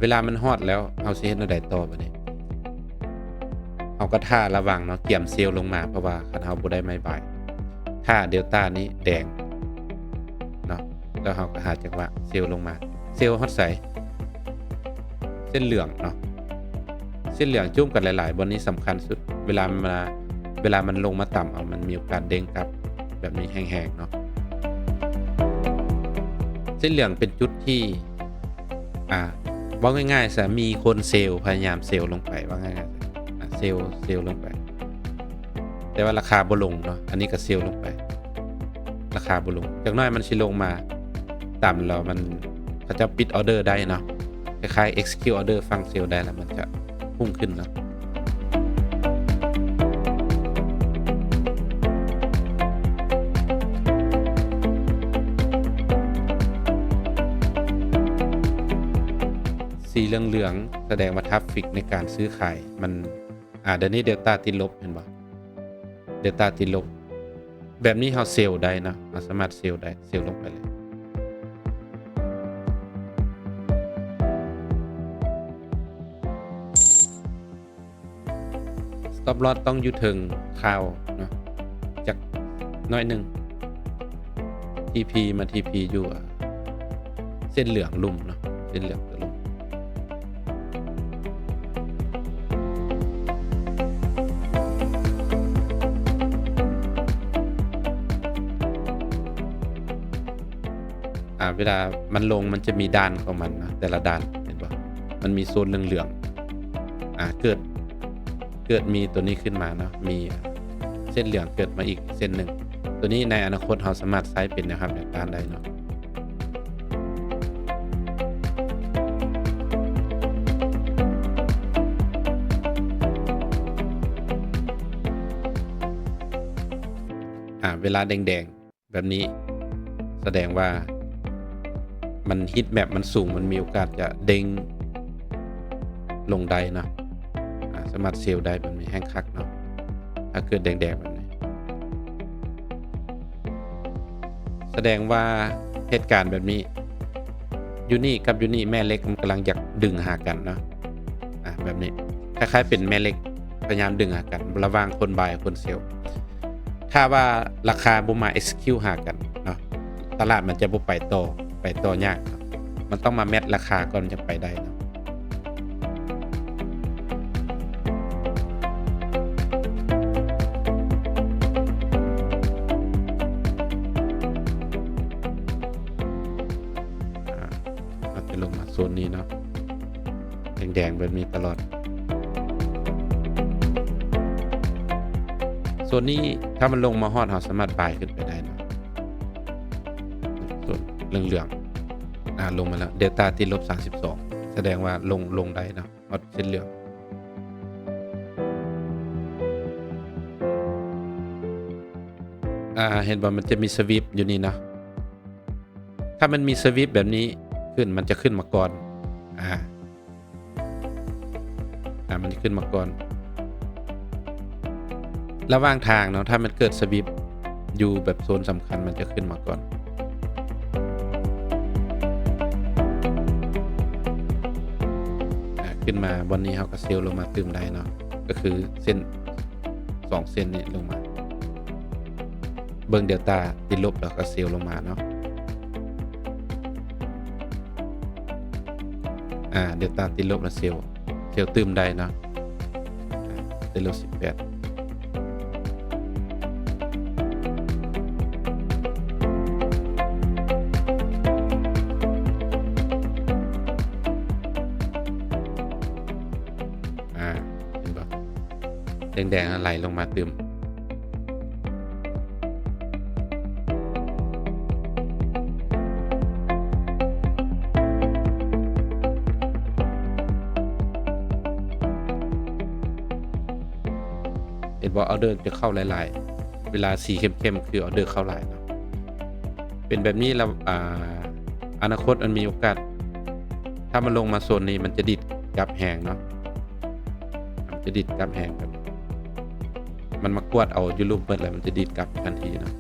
ເວລາມັນຮອດແລ້ວ ເຮົາຊິເຮັດແນວໃດຕໍ່ບາດນີ້? ເຮົາກໍຖ້າລະວັງເນາະ, ກຽມເຊວລົງມາ, ເພາະວ່າຄັນເຮົາບໍ່ໄດ້ໄມ້ບາຍ, ຖ້າເດລຕານີ້ແດງເນາະ, ແລ້ວເຮົາກໍຫາຈັງຫວະເຊວລົງມາ. ເຊວຮອດໃສ? ເສັ້ນເຫຼືອງເນາະ, ເສັ້ນເຫຼືອງຈຸ້ມກັນຫຼາຍໆ ບ່ອນນີ້ສຳຄັນສຸດ. ເວລາມາ ເວລາມັນລົງມາຕຳເອົາ, ມັນມີໂອກາດເດ້ງກັບແບບນີ້ແຮງໆເນາະ. ເສັ້ນເຫຼືອງເປັນຈຸດທີ່ ອ່າ ເວົ້າງ່າຍໆຊະ, ມີຄົນເຊວ, ພະຍາຍາມເຊວລົງໄປ, ເວົ້າງ່າຍໆ ອ່າ ເຊວ, ເຊວລົງໄປ, ແຕ່ວ່າລາຄາບໍ່ລົງເນາະ. ອັນນີ້ກໍເຊວລົງໄປ, ລາຄາບໍ່ລົງ. ຈັກໜ້ອຍມັນຊິລົງມາຕຳແລ້ວ, ມັນ ເຂົາເຈົ້າປິດອໍເດີໄດ້ເນາະ, ຄ້າຍໆ execute order ຝັ່ງເຊວໄດ້ ແລ້ວມັນຈະ พุ่ງຂຶ້ນເນາະ. ສີເຫຼືອງໆ ສະແດງວ່າທາຟິກໃນການຊື້ຂາຍມັນ ອ່າ ດຽວນີ້ເດລຕາຕິດລົບ ເຫັນບໍ່? ເດລຕາຕິດລົບ. ແບບນີ້ເຮົາເຊວໄດ້ເນາະ, ເຮົາສາມາດເຊວໄດ້, ເຊວລົງໄປເລີຍ. stop loss ຕ້ອງຢູ່ເທິງຂ່າວເນາະ, ຈັກໜ້ອຍໜຶ່ງ. ທີພີ ມາທີພີຢູ່ ອ່າ ເສັ້ນເຫຼືອງລຸ່ມເນາະ, ເສັ້ນເຫຼືອງຕົວລຸ່ມ. ອ່າ ເວລາມັນລົງ ມັນຈະມີດ່ານຂອງມັນເນາະ, ແຕ່ລະດ່ານ ເຫັນບໍ່? ມັນມີໂຊນເຫຼືອງໆ. ອ່າ ເກີດ ເກີດມີຕົວນີ້ຂຶ້ນມາເນາະ, ມີເສັ້ນເຫຼືອງເກີດມາອີກເສັ້ນໜຶ່ງ. ຕົວນີ້ໃນອະນາຄົດເຮົາສາມາດໃຊ້ເປັນແນວຮັບແນວຕ້ານໄດ້ເນາະ. ອ່າ ເວລາແດງໆ ແບບນີ້ ສະແດງວ່າມັນ heat map ມັນສູງ, ມັນມີໂອກາດຈະເດ້ງລົງໄດ້ເນາະ. ອ່າ ສາມາດເຊວໄດ້, ແບບນີ້ແຮງຄັກເນາະ. ຖ້າເກີດແດງໆແບບນີ້ ສະແດງວ່າເຫດການແບບນີ້ ຢູ່ນີ້ກັບຢູ່ນີ້ ແມ່ເຫຼັກມັນກຳລັງຢາກດຶງຫາກັນເນາະ. ອ່າ ແບບນີ້ ຄ້າຍໆເປັນແມ່ເຫຼັກພະຍາຍາມດຶງຫາກັນ ລະຫວ່າງຄົນບາຍກັບຄົນເຊວ. ຖ້າວ່າລາຄາບໍ່ມາ execute ຫາກັນເນາະ, ຕະຫຼາດມັນຈະບໍ່ໄປຕໍ່, ໄປຕໍ່ຍາກເນາະ. ມັນຕ້ອງມາແມັດລາຄາກ່ອນ ມັນຈັ່ງໄປໄດ້ເນາະ. ອ່າ ອາດຈະລົງມາໂຊນນີ້ເນາະ. ແດງໆແບບນີ້ຕະຫຼອດ. ໂຊນນີ້ຖ້າມັນລົງມາຮອດ ເຮົາສາມາດບາຍຂຶ້ນໄປໄດ້ເນາະ. ໂຊນເຫຼືອງໆ ອ່າ ລົງມາແລ້ວ. ເດລຕາຕິດລົບສາມສິບສອງ ສະແດງວ່າລົງ ລົງໄດ້ເນາະ, ຮອດເສັ້ນເຫຼືອງ. ອ່າ ເຫັນບໍ່? ມັນຈະມີສະວິບຢູ່ນີ້ເນາະ. ຖ້າມັນມີສະວິບແບບນີ້ຂຶ້ນ ມັນຈະຂຶ້ນມາກ່ອນ. ອາ ອາ ມັນຈະຂຶ້ນມາກ່ອນ. ລະຫວ່າງທາງເນາະ, ຖ້າມັນເກີດສະວິບຢູ່ແບບໂຊນສຳຄັນ ມັນຈະຂຶ້ນມາກ່ອນ. ອາ ຂຶ້ນມາບ່ອນນີ້ ເຮົາກໍເຊວລົງມາຕື່ມໄດ້ເນາະ, ກໍຄືເສັ້ນ ສອງເສັ້ນນີ້ລົງມາ. ເບິ່ງເດລຕາຕິດລົບ ແລ້ວກໍເຊວລົງມາເນາະ. ອາ ເດລຕາຕິດລົບ ແລ້ວເຊວ ເຊວຕື່ມໄດ້ເນາະ. ອາ ຕິດລົບສິບແປດ. ອາ ເຫັນບໍ່? ແດງໆ ໄຫຼລົງມາຕື່ມ. ເຫັນບໍ່? ອໍເດີຈະເຂົ້າຫຼາຍໆ, ເວລາສີເຂັ້ມໆ ຄືອໍເດີເຂົ້າຫຼາຍເນາະ. ເປັນແບບນີ້ແລ້ວ ອາ ອະນາຄົດມັນມີໂອກາດ, ຖ້າມັນລົງມາໂຊນນີ້ ມັນຈະດີດກັບແຮງເນາະ. ຈະດີດກັບແຮງກັນ, ມັນມາກວດເອົາຢູ່ລຸ່ມເບິດ ແລ້ວມັນຈະດີດກັບທັນທີເນາະ.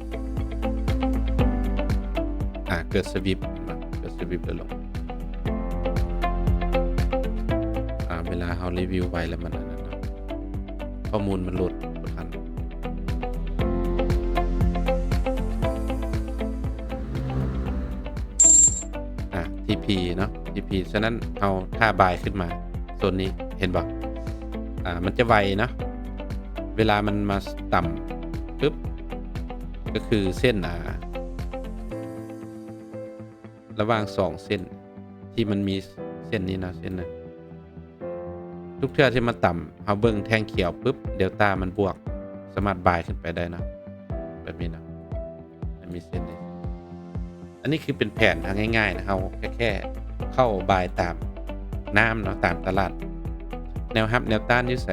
ອາ ເກີດສະວິບ, ເຫັນບໍ່? ເກີດສະວິບແລ້ວລົງ. ເວລາເຮົາຣີວິວໄວແລ້ວມັນອັນນັ້ນເນາະ ຂໍ້ມູນມັນໂຫຼດບໍ່ທັນ. ອ່າ ທີພີເນາະ ທີພີ ສະນັ້ນເຮົາຖ້າບາຍຂຶ້ນມາໂຊນນີ້ ເຫັນບໍ່? ອ່າ ມັນຈະໄວເນາະ ເວລາມັນມາຕ່ຳປຶບ ກໍຄືເສັ້ນ ອ່າ ລະຫວ່າງສອງເສັ້ນ ທີ່ມັນມີເສັ້ນນີ້ເນາະ ເສັ້ນນັ້ນ ທຸກເທື່ອທີ່ມັນຕ່ຳ ເຮົາເບິ່ງແທ່ງຂຽວປຶບ ເດລຕາມັນບວກ ສາມາດບາຍຂຶ້ນໄປໄດ້ເນາະ ແບບນີ້ເນາະ ມັນມີເສັ້ນນີ້. ອັນນີ້ຄືເປັນແຜນທາງງ່າຍໆນະ ເຮົາແຄ່ ແຄ່ເຂົ້າບາຍຕາມນ້ຳເນາະ ຕາມຕະຫຼາດ ແນວຮັບແນວຕ້ານຢູ່ໃສ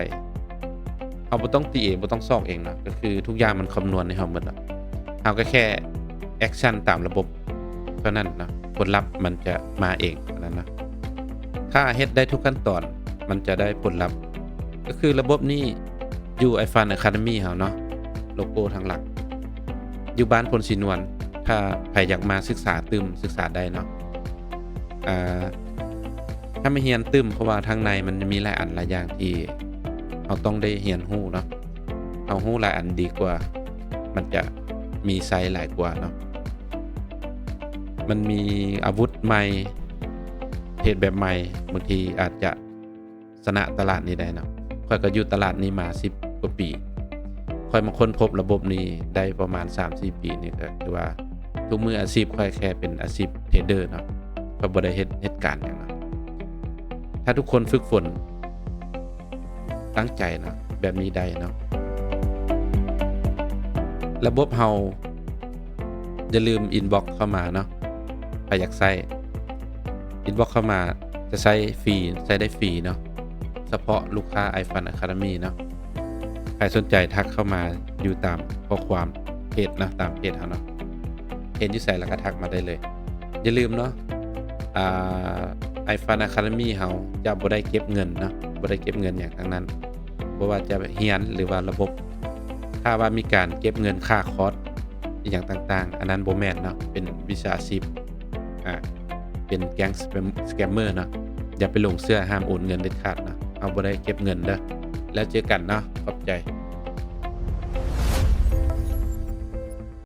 ເຮົາບໍ່ຕ້ອງຕີເອງ ບໍ່ຕ້ອງຊອກເອງເນາະ ກໍຄືທຸກຢ່າງມັນຄຳນວນໃຫ້ເຮົາໝົດເນາະ ເຮົາກໍແຄ່ແອັກຊັນຕາມລະບົບເທົ່ານັ້ນເນາະ ຜົນລັບມັນຈະມາເອງເທົ່ານັ້ນເນາະ. ຖ້າເຮັດໄດ້ທຸກຂັ້ນຕອນ ມັນຈະໄດ້ຜົນລັບ ກໍຄືລະບົບນີ້ຢູ່ iFund Academy ເຮົາເນາະ ໂລໂກ້ທາງຫຼັກ ຢູ່ບ້ານໂພນສີນວນ ຖ້າໃຜຢາກມາສຶກສາຕື່ມ ສຶກສາໄດ້ເນາະ ອ່າ ຖ້າມາຮຽນຕື່ມ ເພາະວ່າທາງໃນມັນມີຫຼາຍອັນຫຼາຍຢ່າງທີ່ເຮົາຕ້ອງໄດ້ຮຽນຮູ້ເນາະ ເຮົາຮູ້ຫຼາຍອັນດີກວ່າ ມັນຈະມີໄຊຫຼາຍກວ່າເນາະ ມັນມີອາວຸດໃໝ່ ເທຣດແບບໃໝ່ ບາງທີອາດຈະ ຊະນະຕະຫຼາດນີ້ໄດ້ເນາະ ຂ້ອຍກໍຢູ່ຕະຫຼາດນີ້ມາສິບກວ່າປີ ຂ້ອຍມາຄົ້ນພົບລະບົບນີ້ໄດ້ປະມານສາມສີ່ປີນີ້ ກໍຖືວ່າທຸກມື້ອາຊີບຂ້ອຍແຄ່ເປັນອາຊີບເທຣດເດີເນາະ ຂ້ອຍບໍ່ໄດ້ເຮັດ ເຮັດການຫຍັງເນາະ. ຖ້າທຸກຄົນຝຶກຝົນຕັ້ງໃຈເນາະ ແບບນີ້ໄດ້ເນາະ ລະບົບເຮົາ ຢ່າລືມອິນບັອກເຂົ້າມາເນາະ ໃຜຢາກໃຊ້ ອິນບັອກເຂົ້າມາ ຈະໃຊ້ຟຣີ ໃຊ້ໄດ້ຟຣີເນາະ ສະເພາະລູກຄ້າ iFund Academy ເນາະ. ໃຜສົນໃຈທັກເຂົ້າມາຢູ່ຕາມຂໍ້ຄວາມເພຈເນາະ ຕາມເພຈເຮົາເນາະ ເຫັນຢູ່ໃສລະກະທັກມາໄດ້ເລີຍ. ຢ່າລືມເນາະ ອ່າ iFund Academy ເຮົາຈະບໍ່ໄດ້ເກັບເງິນເນາະ ບໍ່ໄດ້ເກັບເງິນຫຍັງທັງນັ້ນ ບໍ່ວ່າຈະຮຽນ ຫຼືວ່າລະບົບ ຖ້າວ່າມີການເກັບເງິນຄ່າຄອດ ອີ່ຫຍັງຕ່າງໆ ອັນນັ້ນບໍ່ແມ່ນເນາະ ເປັນມິດສາຊີບ ອ່າ ເປັນແກ້ງສະແກມເມີເນາະ. ຢ່າໄປຫຼົງເຊື່ອ ຫ້າມໂອນເງິນເດັດຂາດເນາະ ເຮົາບໍ່ໄດ້ເກັບເງິນເດີ້. ແລ້ວເຈີກັນເນາະ ຂອບໃຈ.